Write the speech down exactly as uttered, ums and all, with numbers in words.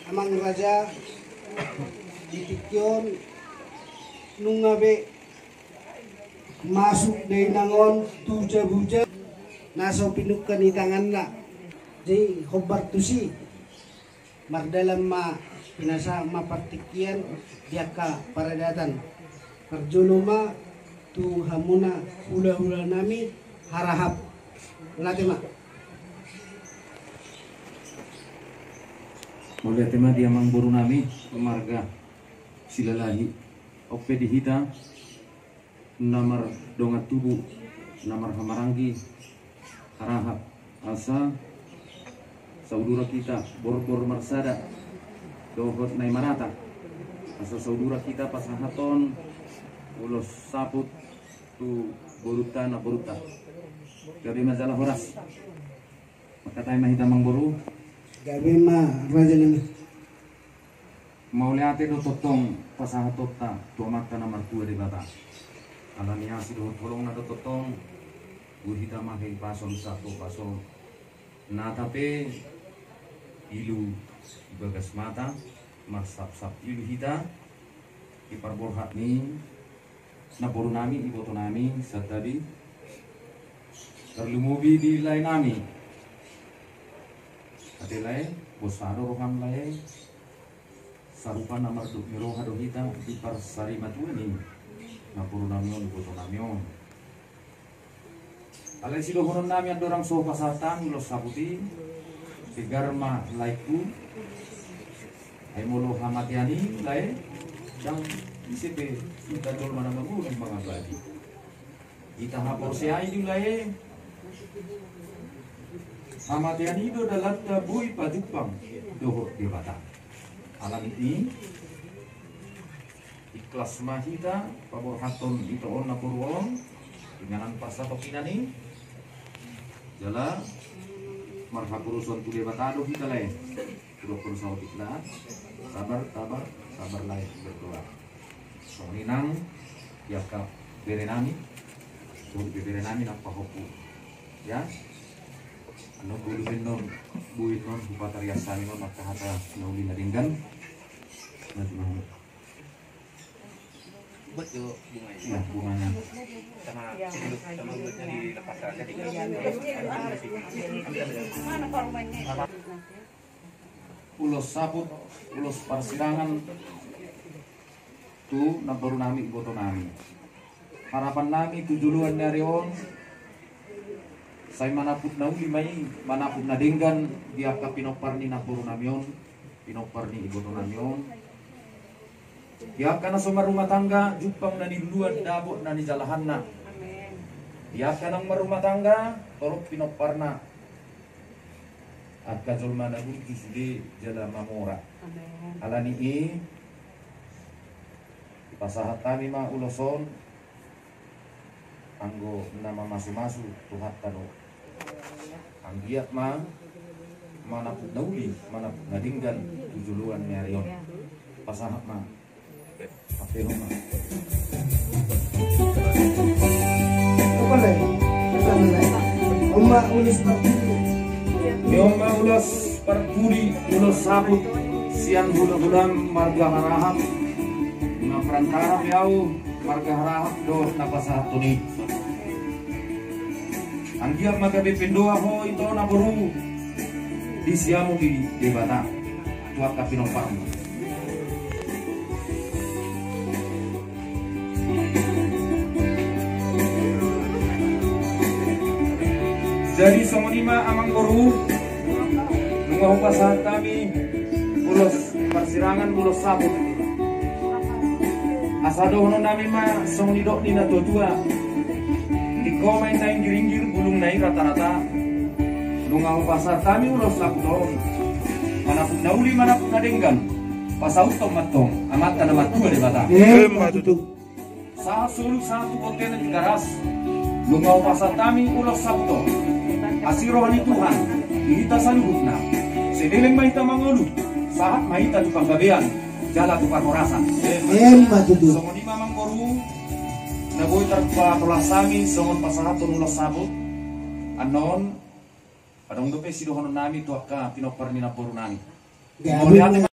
Amang raja, di tingki on nunga be masuk dainang on tu jabu-jabu na so pinungka ni tanganna. Jadi hombar tusi, mardalan ma, pinasahat ma partingkian di angka paradatan. Parjolo ma tu hamuna hula-hula nami Harahap. Mauliate ma. Mauliate ma di amangboru nami marga Silalahi. On pe di hita na mardongan tubu, na marhahamaranggi, Harahap, asa saudura hita borbor marsada dohot na i marata, asa saudura hita pasahathon ulos saput tu borunta, namborunta. Gabe ma jala horas. Mangkatai ma hita, amangboru. Gabe ma, raja nami. Mauliate do tongtong pasahatonta tu Amanta na martua Debata. Alani asi dohot holongna do tongtong, boi hita ma hahipason sahat tu hahipason. Nata pe ilu di bagas mata, marsapsap ilu hita di parborhat ni namboru nami, iboto nami, santabi. Tarlumobi di lae nami. Ate lae, bosa do roham lae. Sarupa na mardok ni roha do hita di parsarimatua ni namboru nami on, iboto nami on. Alai sidohonon nami andorang so pasahat hami ulos saput i, segar ma laengku. Ai molo hamatean i lae, ndang ise pe hita jolma na mangolu mangabati. Hita haporseai do lae, hamatean i do dalanta boi pajumpang dohot Debata. Alani i, ikhlas ma hita paborhathon ito on, namboru on, inganan parsatongkinan i. Jala marhaporuson tu Debata do hita lae. Hudokkon saotik na, sabar, sabar, sabar lae, berdoa. Songon i nang di angka bere nami, dohot bebere nami na pahompu. Ya. Annon boi annon, boi annon hupatariashon annon angka hata na uli na denggan. Nah, nah. Buat jo bunganya. Nah, bunganya. Sama, sama buatnya dilepas aja di. Ulos saput, ulos parsirangan tu namboru nami, iboto nami. Harapan nami tu joloan ni ari on, sai manaput na uli ma i, manaput na denggan di angka pinompar ni namboru nami on, pinompar ni iboto nami on. Di angka na so marrumah tangga, jumpang na niluluan, dapot na nijalahanna. Di angka naung marrumah tangga, torop pinomparna. Angka jolma na burju sude jala mamora. Amen. Alani i, pasahat hami ma ulos on, anggo na mamasumasu Tuhanta do. Anggiat ma manaput na uli, manaput na denggan tu joloan ni ari on. Pasahat ma. Ima ulos parpudi, ulos saput sian hulahulam marga Harahap. Ima perantara pe au marga Harahap do na pasahathon i. Anggiat ma gabe pandohan ho ito na boru di siamun di Debata tu angka pinomparmu. Jadi songon i ma amang boru, nunga hupasahat hami ulos parsirangan, ulos saput. Asa dohonon nami ma songon nidok ni natuatua: Tingko ma inna inggiringgir, bulungna i ratarata. Nunga hupasahat hami ulos saput on, manaput na uli manaput na denggan, pasauthon ma antong Amanta na martua Debata. Emma tutu. Sahat solu sahat tu bontean Tigaras. Nunga hupasahat hami ulos saput on, asi roha ni Tuhan di hita saluhutna. Sai leleng ma hita mangolu, sahat ma hita tu panggabean jala tu parhorasan. Emma tutu. Songon i ma amang boru, na boi tarpatolas hami songon pasahathon ulos saput. Annon adong dope sidohonon nami tu angka pinompar ni namboru nami. Gabe. Mauliate.